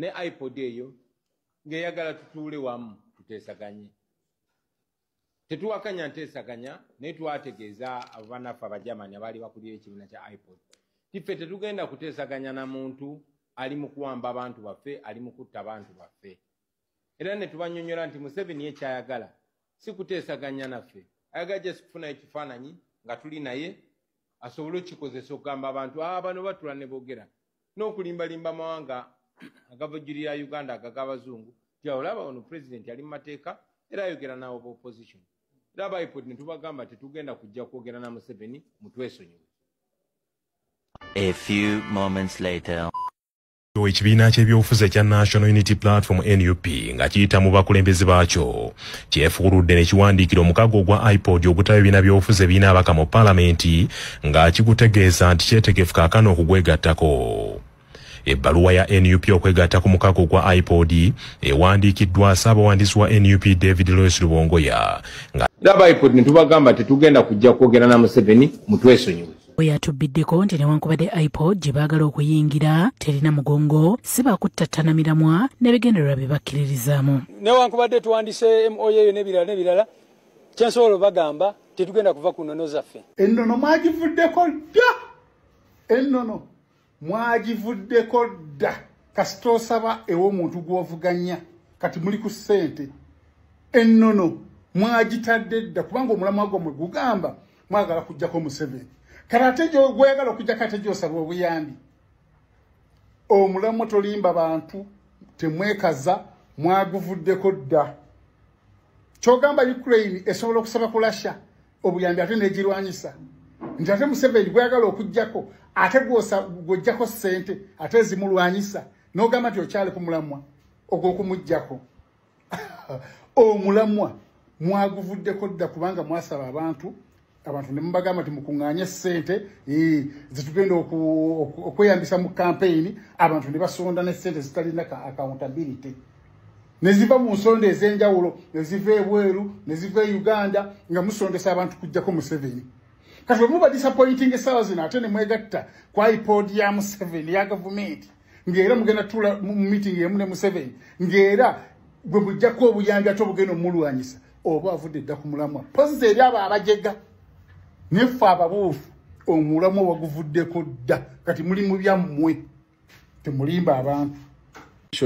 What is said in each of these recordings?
Ne IPOD eyo ng'eyagala tutuule wamu tuteesaganye. Tetuwakanya nteesaganya, naye twategeeza abo bannaffe Abajamani abaali bakulira ekibiina kya IPOD tiffe tetugenda kuteesaganya na muntu ali mu kuwamba abantu baffe, ali mu kutta abantu baffe. Era ne tubanyonnyola nti Museveni ye kyayagala si kuteesaganya naffe, ayagala just kufuna ekifaananyi nga tuli naye asobole okukikozesa okugamba abantu bano batula ne boogera n'okulimbalimba amawanga agavujjirira Uganda agag'abazungu nti olaba ono pulezidenti ali mu mateeka era ayogera n'abo ba opposition. Era aba IPOD ne tubagamba tetugenda kujja kwogera na Museveni, mutwesonyiwe. A few moments later. Ekibiina ky'ebyobufuzi ekya National Unity Platform NUP nga kiyita mu bakulembeze baakyo kyefuuludde ne kiwandiikira omukago ogwa IPOD ogutaba ebibiina by'obufuzi ebirina ababaka mu paalamenti nga kigutegeeza nti kyetegefu kaakano okugwegattako. Ebbaluwa ya NUP okwegatta ku mukago gwa IPOD ewandiikiddwa ssaabawandiisi wa NUP David Lewis Rubongoya. Era aba IPOD ne tubagamba tetugenda kujja kwogera na Museveni, mutwesonyiwe. Yatubbiddeko nti newankubadde IPOD gye baagala okuyingira terina mugongo, si bakuttattana miramwa n'ebigendererwa bye bakkiririzaamu. Newankubadde tuwandise MOU eyo n'ebirala n'ebirala, kyensobola obagamba tetugenda kuva ku nnono zaffe. Ennono mwagivuddeko dda, ennono mwagivuddeko dda. Kasita osaba ew'omuntu gw'ovuganya kati muli ku ssente, ennono mwagitadde dda, kubanga omulamwa gwammwe gugamba mwagala kuggyako Museveni. Kati ate gw'oyagala okuggyako ate gy'osaba obuyambi. Omulamwa tolimba bantu, temwekaza, mwaguvuddeko dda. Ky'ogamba Ukraine esobola okusaba ku Russia obuyambi ate n'egirwanyisa, nti ate Museveni gw'oyagala okuggyako ate gw'oggyako ssente ate zimulwanyisa, n'ogamba nti okyali ku mulamwa ogw'okumuggyako. Omulamwa mwaguvuddeko dda, kubanga mwasaba abantu ne mubagamba nti mukuŋŋaanye ssente zetugenda okweyambisa mu kampeyini, abantu ne basonda ne ssente zitalina accountability, ne ziva mu nsonda ez'enjawulo, ne ziva ebweru, ne ziva e Uganda, nga musondesa abantu kuggyako Museveni. Kati bwe muba disappointing essaawa zino ate ne mwegatta ku IPOD ya Museveni ya gavumenti, ng'era mugenda tuula mu meeting emu ne Museveni, ng'era gwe muggyako obuyambi ate obugenda omulwanyisa, oba avudde dda ku mulamwa. Pozzi eri abo abajega neffe ababuufu, omulamwa waguvuddeko dda, kati muli mu byammwe, temulimba abantu.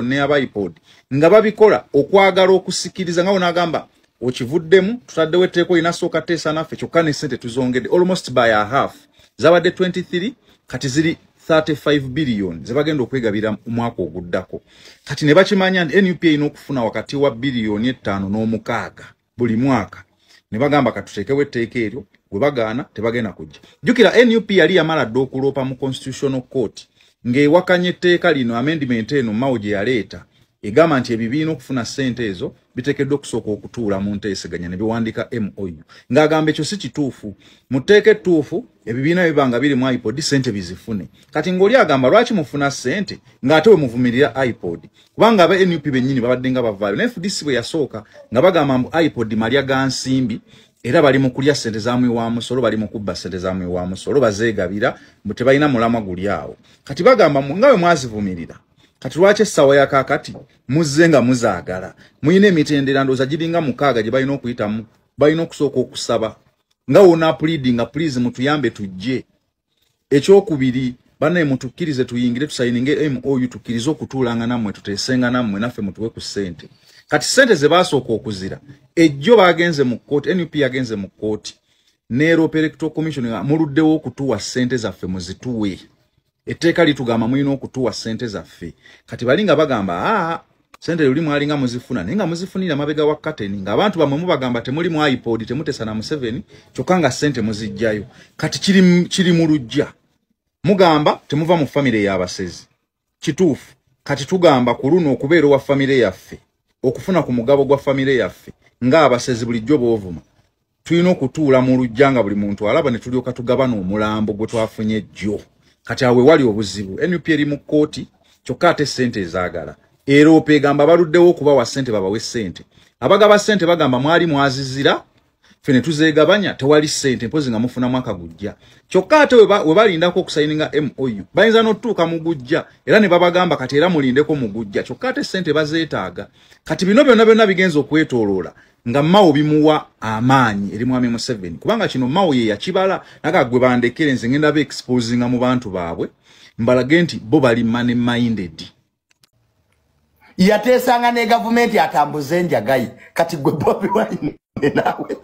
Ne aba IPOD nga babikola okwagala okusikiriza, nga bonaagamba okivuddemu, tutaddewo etteeka olina sooka teesa naffe, kyokka ne ssente tuzongedde almost by a half, zabadde 23 kati ziri 35 billion zebagenda okwegabira omwaka oguddako. Kati ne bakimanya nti NUP erina okufuna wakati wa biliyoni 5 n'omukaaga buli mwaka, ne bagamba katuteekewo etteeka eryo, bwe bagaana tebagenda kujja. Jjukira NUP yali yamala dda okuloopa mu Constitutional Court ng'ewakanya etteeka lino, amendment eno Mao gye yaleeta egamba nti ebibiina okufuna ssente ezo biteekeddwa okusooka okutuula mu nteeseganya ne biwandiika MOU, ng'agamba ekyo si kituufu. Mu tteeka ettuufu ebibiina biba nga biri mu IPOD ssente bizifune. Kati ng'oli agamba lwaki mufuna ssente ng'ate we muvumirira IPOD, kubanga aba NUP bennyini babadde nga bavaayo ne FDC bwe yasooka nga bagamba mbu IPOD malya ga nsimbi, era bali mu kulya ssente za muwi wa musolo, bali mu kubba ssente za muwi wa musolo, bazeegabira mbu tebalina mulamwa guli awo. Kati bagamba nga bwe mwazivumirira, kati lwaki essaawa ya kaakati muzze nga muzaagala? Muyina emitendera ndowooza giringa 6 gye balina okuyitamu, balina okusooka okusaba nga wona pleading, please mutuyambe tujje. Ekyokubiri, bannaye mutukkirize tuyingire tusayininge MOU, tukkirize okutuulanga nammwe, tuteesenga nammwe, naffe mutuwe ku ssente. Kati ssente ze baasooka okuzira ejjo bagenze mu kkooti, NUP yagenze mu kkooti n'Europe Electoral Commission nga muluddewo okutuwa ssente zaffe muzituwe. Etteeka litugamba mulina okutuwa ssente zaffe. Kati bali nga bagamba ssente luli mwalinga muzifuna, naye nga muzifunira mabega wa kateni, ng'abantu bammwe mubagamba temuli mu IPOD, temutesa na Museveni, kyokka nga ssente muzijjayo. Kati kiri mu luggya. Mugamba temuva mu famire y'abasezi, kituufu. Kati tugamba ku luno okubeera owa famire yaffe, okufuna ku mugabo gwa famire yaffe ng'abasezi bulijjo boovuma, tulina okutuula mu luggya nga buli muntu alaba ne tulyoka tugabana omulambo gwe twafunye jjo. Kati awo wali obuzibu. NUP eri mu kkooti kyokka ate ssente ezaagala. Era egamba baluddewo okubawa ssente babawe ssente. Abagaba ssente bagamba mwali mwazizira, Ffe ne tuzeegabanya, tewali ssente, mpozi nga mufuna mwaka gujja. Kyokka ate we balindako okusayininga MOU, bayinza n'otutuuka mu gujja era ne babagamba kati era mulindeko mu gujja, kyokka ate ssente bazeetaaga. Kati bino byonna byonna bigenza okwetooloola nga Mao bimuwa amaanyi eri Mwami Museveni, kubanga kino Mao ye yakibala naga gwe bandekere nze ngenda be exposinga mu bantu baabwe mbalage nti bo bali money minded. Yateesanga ne gavumenti atambuze enjagayi. Kati gwe Bobi Wine naawe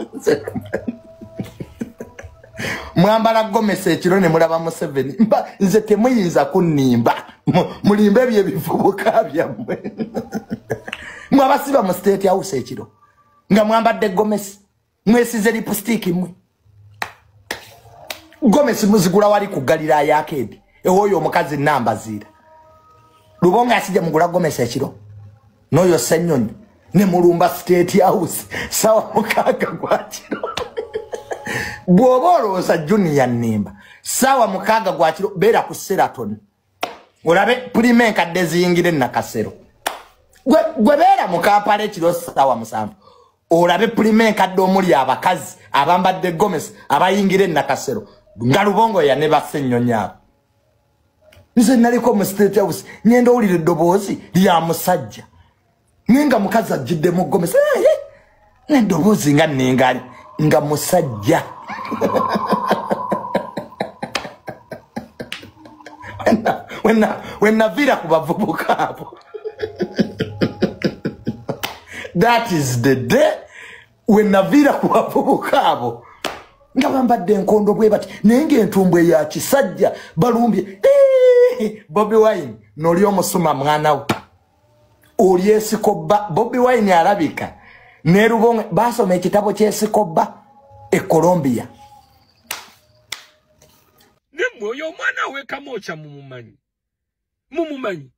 mwambala gomesi ekiro ne mulaba Museveni. Nze temuyinza kunnimba, mulimbe ebyo ebivubuka byammwe. Mwabasiba mu State House ekiro nga mwambadde gomesi, mwesize lipstick mmwe. Gomesi muzigula wali ku Galilaya Arcade ewoyo omukazi Nambaziira. Lubonga asije mugula gomesi ekiro n'oyo Ssenyonyi ne mulumba State House sawa 6 gwa kiro. Bw'oba olowooza Junior nnimba, sawa 6 gwa kiro beera ku Sheraton olabe pulima enkadde ziyingire Nakasero. Gwe beera mu Kampala ekiro sawa 7 olabe pulima enkadde omuli abakazi abambadde gomesi abayingire Nakasero nga Lubongo ya ne Bassenyonyi abo. Nze naliko mu State House ngenda owulira eddoboozi lya musajja ninga mukazi ajjidde mu gomesi n'eddoboozi nga ningali nga musajja. Wenaviira ku bavubuka abo, that is the day wenaviira ku bavubuka abo nga bambadde enkondo bwe bati naye ng'entumbwe ya kisajja balumbye. Bobi Wine n'oli omusuma mwana we oli esikobba. Bobi Wine alabika ne Lubongo basoma ekitabo ky'esikobba e Colombia. Nemwe oyo omwana we Kamwokya mumumanyi, mumumanyi.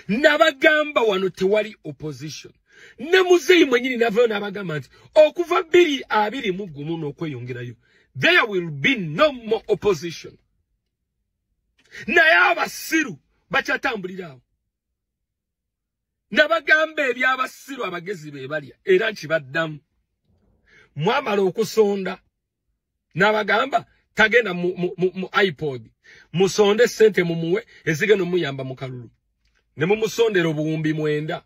Nabagamba wano tewali opposition. Ne muzeeyi mwennyini navayo n'abagamba nti okuva 2021 n'okweyongerayo there will be no more opposition. Naye abasiru bakyatambulira awo. Nabagamba eby'abasiru abagezi be balya era nkibaddamu. Mwamala okusonda n'abagamba tagenda mu iPod, musonde ssente mumuwe ezigenda omuyamba mu kalulu, ne mumusondera obuwumbi 9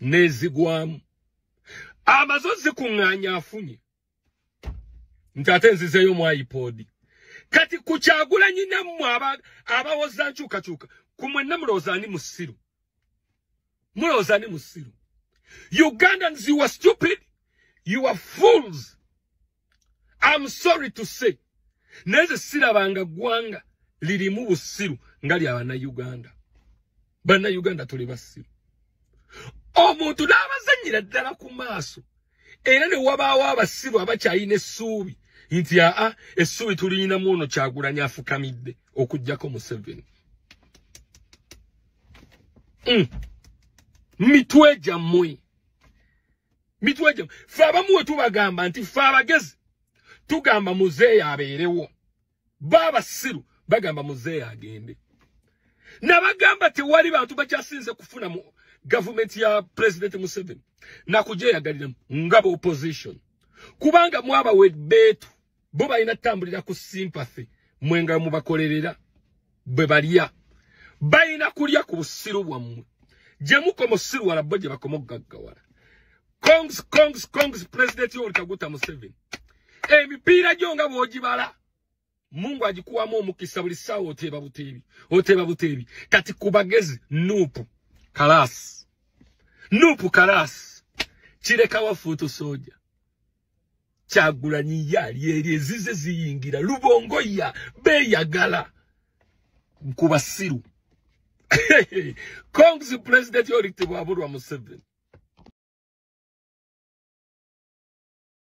n'ezigwamu. Amaze ozikuŋŋaanya afunye nti ate nzizeeyo mu iPod. Kati ku Kyagulanyi nammwe abawoza nkyukakyuka ku mwenna mulowooza ani musiru? Mulowooza ani musiru? Ugandans, you are stupid, you are fools. I'm sorry to say, naye nze sirabanga ggwanga lirimu busiru nga lya Bannayuganda. Bannayuganda tuli basiru. Omuntu n'abazannyira ddala ku maaso era ne wabaawo abasiru abakyalina essuubi nti aa essuubi tuliyinamu ono Kyagulanyi afukamidde okuggyako Museveni. Mitwe gyammwe, mitwe gyammwe. Ffe abamu we tubagamba nti ffe abagezi tugamba muzeeyi abeerewo, bo abasiru bagamba muzeeyi agende. Nabagamba tewali bantu bakyasinze kufuna mu gavumenti ya President Museveni nakugyeyagaliramu nga ba opposition, kubanga mwabawa ebbeetu bo balina ttambulira ku sympathy mwe nga mubakolerera bwe balya. Balina kulya ku busiru bwammwe. Gye mukoma osiruwala bo gye bakoma okugaggawala. Kongs, kongs, kongs, President Yoweri Kaguta Museveni. Emipiira gyo nga bw'ogibala Mungu agikuwamu omukisa buli ssaawa oteeba buteebi, oteeba buteebi. Kati ku bagezi Nuupu kalasi, Nuupu kalasi kirekawa fuutu soja. Kyagulanyi yali eri ezize ziyingira Lubongo ya beeyagala ku basiru. Kongs President Yoweri Kaguta Museveni.